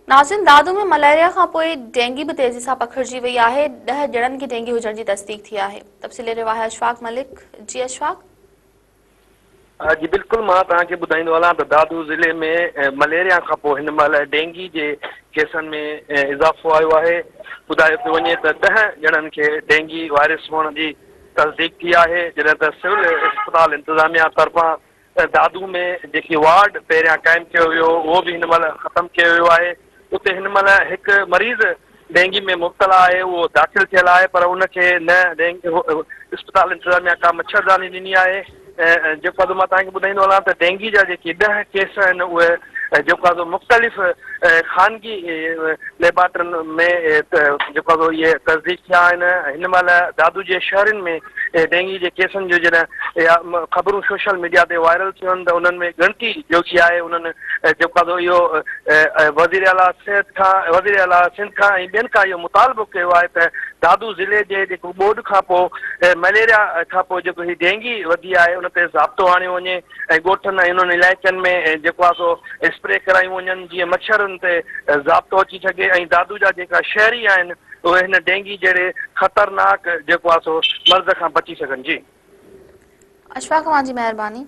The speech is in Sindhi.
ناظرين دادو ۾ مليريا کان پوء ڊينگي به تيزي سان پکڙجي وئي آهي، ڏهه ڄڻن کي ڊينگي هجڻ جي تصديق ٿي آهي. تفصيلي رواهي اشفاق ملڪ جي اشفاق. جي بلڪل مان توهان کي ٻڌائيندو هلان ته دادو ضلعي ۾ مليريا کان پوء هن مهل ڊينگي جي ڪيسن ۾ اضافو آيو آهي ٻڌايو پيو وڃي ته ڏهه ڄڻن کي ڊينگي وائرس هئڻ جي تصديق ٿي آهي جڏهن ته سول اسپتال انتظاميا طرفان دادو ۾ جيڪي وارڊ پهريان قائم ڪيو ويو هو اهو به هن مهل ختم ڪيو ويو آهي اتي هن مهل هڪ مريض ڊينگي ۾ مبتلا آهي اهو داخل ٿيل آهي پر ان کي نه ڊينگي اسپتال انتظاميا ڪا مڇرداني ڏني آهي جيڪو آ مان توهان کي ٻڌائيندو هلان ته ڊينگي جا جيڪي ڏهه ڪيس آهن اهي جيڪو آ مختلف خانگي ليبارٽرين ۾ جيڪو آ اهي تصديق ٿيا آهن هن مهل دادو جي شهرين ۾ ڊينگي جي ڪيسن جو جڏهن اها خبرون سوشل ميڊيا تي وائرل ٿيون آهن ته انهن ۾ ڳڻتي جوڳي آهي انهن جيڪو آهي اهو وزير اعليٰ صحت کان وزير اعليٰ سنڌ کان ۽ ٻين کان اهو مطالبو ڪيو آهي ته دادو ضلعي جي جيڪو ٻوڏ کان پوء مليريا کان پوء جيڪو هي ڊينگي وڌي آهي ان تي ضابطو آڻيو وڃي ۽ ڳوٺن ۽ انهن علائقن ۾ جيڪو آهي سو اسپري ڪرايون وڃن جيئن مڇرن تي ضابطو اچي سگهي ۽ دادو جا جيڪا شهري آهن اهي هن ڊينگي جهڙي خطرناڪ جيڪو آهي سو مرض کان بچي سگهن جي. اشفاق اوهان جي مهرباني.